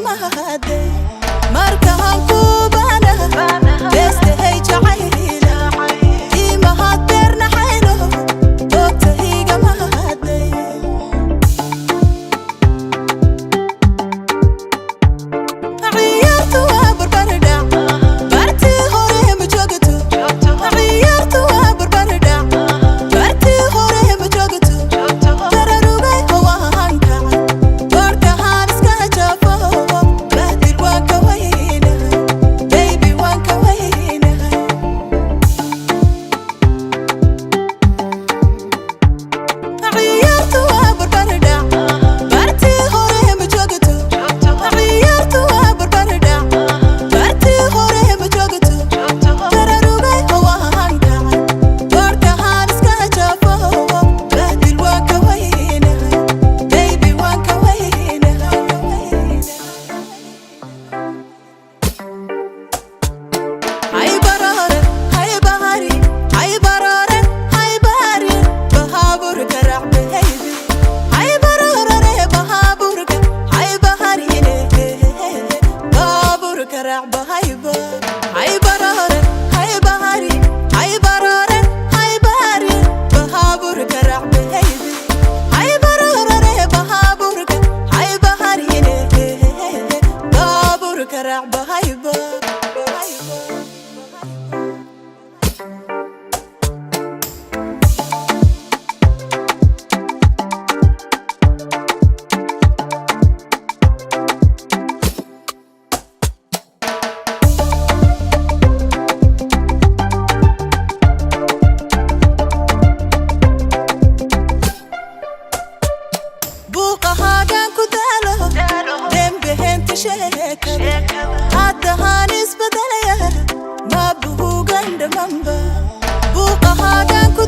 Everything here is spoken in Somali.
Mahadey markahan kuubana beestahay jacayla imahad beernaxayno boogtahiga mahadey. Ciyaartu waa barbardhac, bartii hore ma joogto. Ciyaartu waa barbardhac, bartii hore ma joogto. Bararugay hawaanka boorkahaan iska jafo, bahdil waan ka weynahay, baby, waan ka weynahay. Ciyaartu waa barbardhac, bartii hore ma joogto. Ciyaartu waa barbardhac, bartii hore ma joogto. Bararugay hawaanka boorkahaan iska jafo, bahdil waan ka weynahay, baby, waan ka weynahay. Hay barare, hay bahari, hay barare, hay bahari, bahaburka raac baby. Hay barare, bahaburka, hay baharine, baaburka raac bahayba. Hay barare, hay bahari, hay barare, hay bahari, bahaburka raac baby. Hay barare, bahaburka, hay baharine, baaburka raac bahayba. Buuqahaagaan ku daalo dembeheenta sheekada haddahaan isbedelaya ma buhugan dhamanba buuqahaagaan ku.